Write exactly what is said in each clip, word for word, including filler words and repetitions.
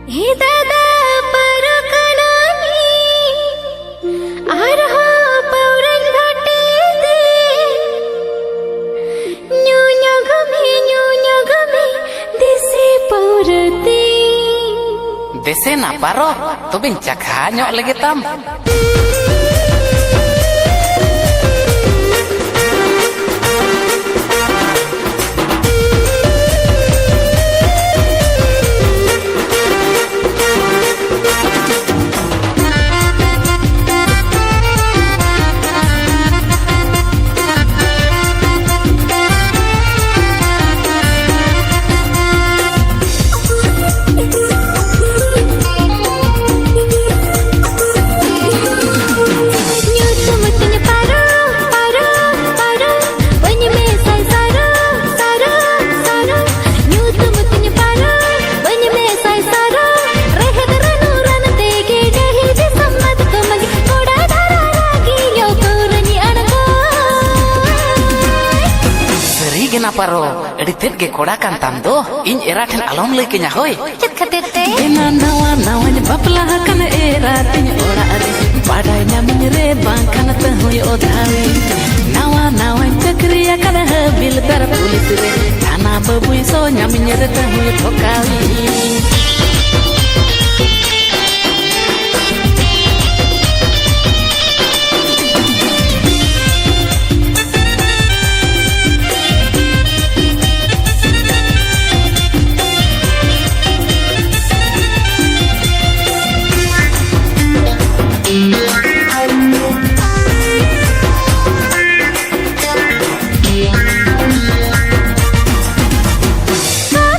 ᱦᱮ ᱫᱟᱫᱟ, ᱯᱟᱹᱣᱨᱟᱹ ᱠᱟᱱᱟᱢ ᱤᱧ, ᱟᱨᱦᱚᱸ ᱯᱟᱹᱣᱨᱟᱹᱧ ᱜᱷᱟᱹᱴᱤ ᱫᱮ᱾ ᱧᱩ ᱧᱚᱜᱽ ᱢᱮ, ᱧᱩ ᱧᱚᱜᱽ ᱢᱮ, ᱫᱮᱥᱤ ᱯᱟᱹᱣᱨᱟᱹ ᱛᱤᱧ᱾ ᱫᱮᱥᱮ ᱱᱟ ᱯᱟᱨᱚ, ᱛᱚᱵᱮᱧ ᱪᱟᱠᱷᱟ ᱧᱚᱜ ᱞᱮᱜᱮ ᱛᱟᱢ᱾ ᱧᱩᱛᱩᱢ ᱛᱤᱧ ᱯᱟᱨᱚ, ᱯᱟᱨᱚ, ᱯᱟᱨᱚ, ᱵᱟᱹᱧ ᱢᱮᱥᱟᱭ ᱥᱟᱨᱚ, ᱥᱟᱨᱚ, ᱥᱟᱨᱚ᱾ ᱧᱩᱛᱩᱢ ᱛᱤᱧ ᱯᱟᱨᱚ, ᱵᱟᱹᱧ ᱢᱮᱥᱟᱭ ᱥᱟᱨᱚ᱾ ᱨᱮᱦᱮᱫ ᱨᱟᱹᱱᱩ ᱨᱟᱱ ᱛᱮᱜᱮ ᱰᱟᱹᱦᱤ ᱫᱤᱥᱚᱢ ᱢᱟᱛᱠᱚᱢ ᱜᱮ ᱠᱚᱲᱟ ᱫᱷᱟᱨᱟ ᱨᱟᱹᱜᱤ ᱧᱚᱜ ᱯᱟᱹᱣᱨᱟᱹᱧ ᱟᱬᱜᱚᱭ᱾ ᱥᱟᱹᱨᱤ ᱜᱮ ᱱᱟ ᱯᱟᱨᱚ, ᱟᱹᱰᱤ ᱛᱮᱫ ᱜᱮ ᱠᱚᱲᱟ ᱠᱟᱱ ᱛᱟᱢ ᱫᱚ᱾ ᱤᱧ ᱮᱨᱟ ᱴᱷᱮᱱ ᱟᱞᱚᱢ ᱞᱟᱹᱭ ᱠᱟᱹᱧᱟ ᱦᱳᱭ᱾ ᱪᱮᱫ ᱠᱷᱟᱹᱛᱤᱨ ᱛᱮ? ᱮᱱᱟ ᱱᱟᱣᱟ ᱱᱟᱣᱟᱧ ᱵᱟᱯᱞᱟ ᱟᱠᱟᱱ ᱮᱨᱟ ᱛᱤᱧ ᱚᱲᱟᱜ ᱨᱮ᱾ ᱵᱟᱰᱟᱭ ᱧᱟᱢᱤᱧ ᱨᱮ ᱵᱟᱝᱠᱷᱟᱱ ᱛᱟᱹᱦᱩᱭ ᱚᱫᱷᱟᱣᱤᱧ᱾ ᱱᱟᱣᱟ ᱱᱟᱣᱟᱧ ᱪᱟᱹᱠᱨᱤ ᱟᱠᱟᱱ ᱦᱟᱹᱵᱤᱞᱫᱟᱨ ᱯᱩᱞᱤᱥ ᱨᱮ᱾ ᱛᱷᱟᱱᱟ ᱵᱟᱹᱵᱩᱭ ᱥᱚ ᱧᱟᱢᱤᱧ ᱨᱮ ᱛᱟᱹᱦᱩᱭ ᱴᱷᱚᱠᱟᱣᱤᱧ᱾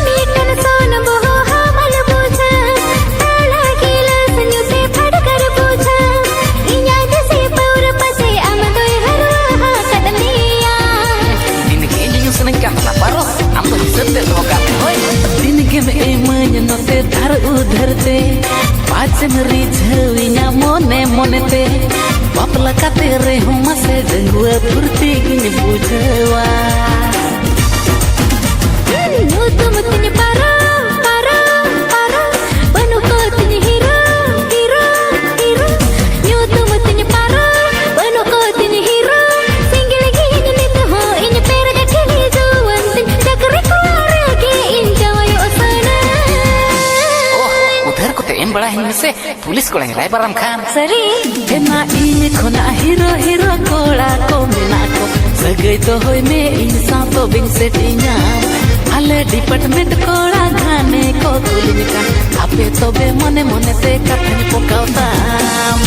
ᱢᱤᱫᱴᱟᱝ ᱥᱚᱱ ᱵᱚᱦᱚᱜ ᱦᱟᱢᱟᱞ ᱵᱩᱡᱷᱟᱹᱣ, ᱛᱟᱞᱟ ᱜᱤᱞᱟᱹᱥ ᱧᱩ ᱛᱮ ᱯᱷᱟᱰᱜᱟᱨ ᱵᱩᱡᱷᱟᱹᱣ, ᱤᱧᱟᱜ ᱫᱮᱥᱤ ᱯᱟᱹᱣᱨᱟᱹ ᱯᱟᱥᱮ ᱟᱢ ᱫᱚᱭ ᱦᱟᱹᱨᱣᱟᱹ ᱟᱠᱟᱫ ᱢᱮᱭᱟ᱾ ᱫᱤᱱ ᱜᱮ ᱤᱧ ᱧᱩ ᱥᱟᱱᱟᱧ ᱠᱟᱱ ᱛᱟᱦᱮᱱᱟ ᱯᱟᱨᱚ, ᱟᱢ ᱫᱚ ᱦᱤᱥᱟᱹᱵ ᱛᱮ ᱫᱚᱦᱚ ᱠᱟᱜ ᱢᱮ ᱦᱳᱭ᱾ ᱫᱤᱱ ᱜᱮᱢ ᱤᱢᱟᱹᱧ ᱱᱚᱛᱮ ᱫᱷᱟᱨ ᱩᱫᱷᱟᱹᱨ ᱛᱮ, ᱯᱟᱪᱮᱢ ᱨᱤᱡᱷᱟᱹᱣᱤᱧᱟ ᱢᱚᱱᱮ ᱢᱚᱱᱮ ᱛᱮ, ᱵᱟᱯᱞᱟ ᱠᱟᱛᱮ ᱨᱮᱦᱚᱸ ᱢᱟᱥᱮ ᱰᱟᱺᱜᱩᱣᱟᱹ ᱯᱷᱩᱨᱛᱤ ᱜᱤᱧ ᱵᱩᱡᱷᱟᱹᱣᱟ᱾ ᱧᱩᱛᱩᱢ ᱛᱤᱧ ᱯᱟᱨᱚ, ᱯᱟᱨᱚ, ᱯᱟᱨᱚ, ᱵᱟᱲᱟᱭᱤᱧ ᱢᱮᱥᱮ, ᱯᱩᱞᱤᱥ ᱠᱚᱲᱟᱧ ᱨᱟᱭᱵᱟᱨᱟᱢ ᱠᱷᱟᱱ᱾ ᱥᱟᱹᱨᱤ? ᱮᱱᱟ ᱤᱧ ᱠᱷᱚᱱᱟᱜ ᱦᱤᱨᱳ ᱦᱤᱨᱳ ᱠᱚᱲᱟ ᱠᱚ ᱢᱮᱱᱟᱜ ᱠᱚ, ᱥᱟᱹᱜᱟᱹᱭ ᱫᱚᱦᱚᱭ ᱢᱮ ᱤᱧ ᱥᱟᱶ ᱛᱚᱵᱮᱧ ᱥᱮᱴᱤᱧᱟ᱾ ᱟᱞᱮ ᱰᱤᱯᱟᱨᱴᱢᱮᱱᱴ ᱠᱚᱲᱟ ᱜᱷᱟᱱᱮ ᱠᱚ ᱠᱩᱞᱤᱧ ᱠᱟᱱ, ᱟᱯᱮ ᱛᱚᱵᱮ ᱢᱚᱱᱮ ᱢᱚᱱᱮ ᱛᱮ ᱠᱟᱛᱷᱟᱧ ᱯᱚᱠᱟᱣ ᱛᱟᱢ᱾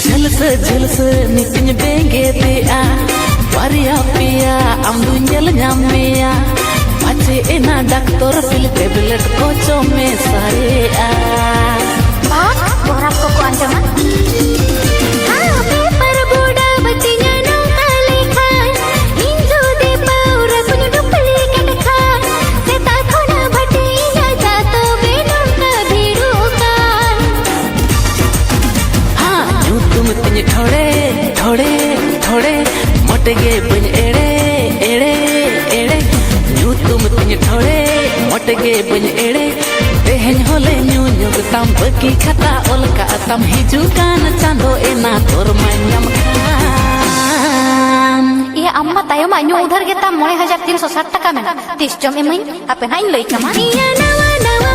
ᱡᱷᱟᱹᱞ ᱥᱮ ᱡᱷᱟᱹᱞ ᱥᱮ ᱱᱤᱛᱤᱧ ᱵᱮᱸᱜᱮᱫᱮᱜᱼᱟ, ᱵᱟᱨᱭᱟ ᱯᱮᱭᱟ ᱟᱢ ᱫᱩᱧ ᱧᱮᱞ ᱧᱟᱢ ᱢᱮᱭᱟ, ᱯᱟᱪᱷᱮ ᱮᱱᱟ ᱰᱟᱠᱛᱚᱨ ᱯᱤᱞ ᱴᱮᱵᱞᱮᱴ ᱠᱚ ᱡᱚᱢ ᱢᱮ ᱥᱟᱨᱮᱜᱼᱟ᱾ ᱵᱟᱦ, ᱜᱚᱨᱟᱢ ᱠᱚᱠᱚ ᱟᱸᱡᱚᱢᱟ᱾ ᱦᱟᱸ, ᱯᱮᱯᱟᱨ ᱵᱚᱰᱟ ᱵᱟᱹᱛᱤᱧᱟ ᱱᱚᱝᱠᱟ ᱞᱮᱠᱷᱟᱱ, ᱤᱧ ᱡᱩᱫᱤ ᱯᱟᱹᱣᱨᱟᱹ ᱠᱚᱧ ᱰᱩᱯᱞᱤᱠᱮᱴ ᱠᱷᱟᱱ, ᱥᱮᱛᱟᱜ ᱠᱷᱚᱱᱟᱜ ᱵᱷᱟᱹᱴᱤ ᱤᱧ ᱟᱡᱟ ᱛᱚᱵᱮ ᱱᱚᱝᱠᱟ ᱵᱷᱤᱲᱚᱜ ᱠᱟᱱ᱾ ᱦᱟᱸ, ᱧᱩᱛᱩᱢ ᱛᱤᱧ ᱴᱷᱚᱲᱮ, ᱴᱷᱚᱲᱮ, ᱴᱷᱚᱲᱮ, ᱢᱚᱴᱮ ᱜᱮ ᱵᱟᱹᱧ ᱮᱲᱮ, ᱮᱲᱮ, ᱮᱲᱮ᱾ ᱧᱩᱛᱩᱢ ᱛᱤᱧ ᱴᱷᱚᱲᱮ, ᱢᱚᱴᱮ ᱜᱮ ᱵᱟᱹᱧ ᱮᱲᱮ᱾ ᱛᱮᱦᱮᱧ ᱦᱚᱞᱮ ᱧᱩ ᱧᱚᱜ ᱛᱟᱢ, ᱵᱟᱹᱠᱤ ᱠᱷᱟᱛᱟ ᱚᱞ ᱠᱟᱜ ᱛᱟᱢ, ᱦᱤᱡᱩᱜ ᱠᱟᱱ ᱪᱟᱸᱫᱚ ᱮᱱᱟ ᱛᱳᱨ ᱢᱟᱧ ᱧᱟᱢ ᱠᱷᱟᱱ᱾ ᱤᱭᱟᱹ, ᱟᱢ ᱢᱟ ᱛᱟᱭᱚᱢᱟᱜ ᱧᱩ ᱩᱫᱷᱟᱹᱨ ᱜᱮ ᱛᱟᱢ ᱢᱚᱬᱮ ᱦᱟᱡᱟᱨ ᱛᱤᱱᱥᱚ ᱥᱟᱴ ᱴᱟᱠᱟ ᱢᱮᱱᱟᱜ᱾ ᱛᱤᱥ ᱪᱚᱢ ᱤᱢᱟᱹᱧ, ᱦᱟᱯᱮ ᱱᱟᱜ ᱤᱧ ᱞᱟᱹᱭ ᱠᱟᱢᱟ᱾ ᱤᱭᱟᱹ, ᱱᱟᱣᱟ ᱱᱟᱣᱟ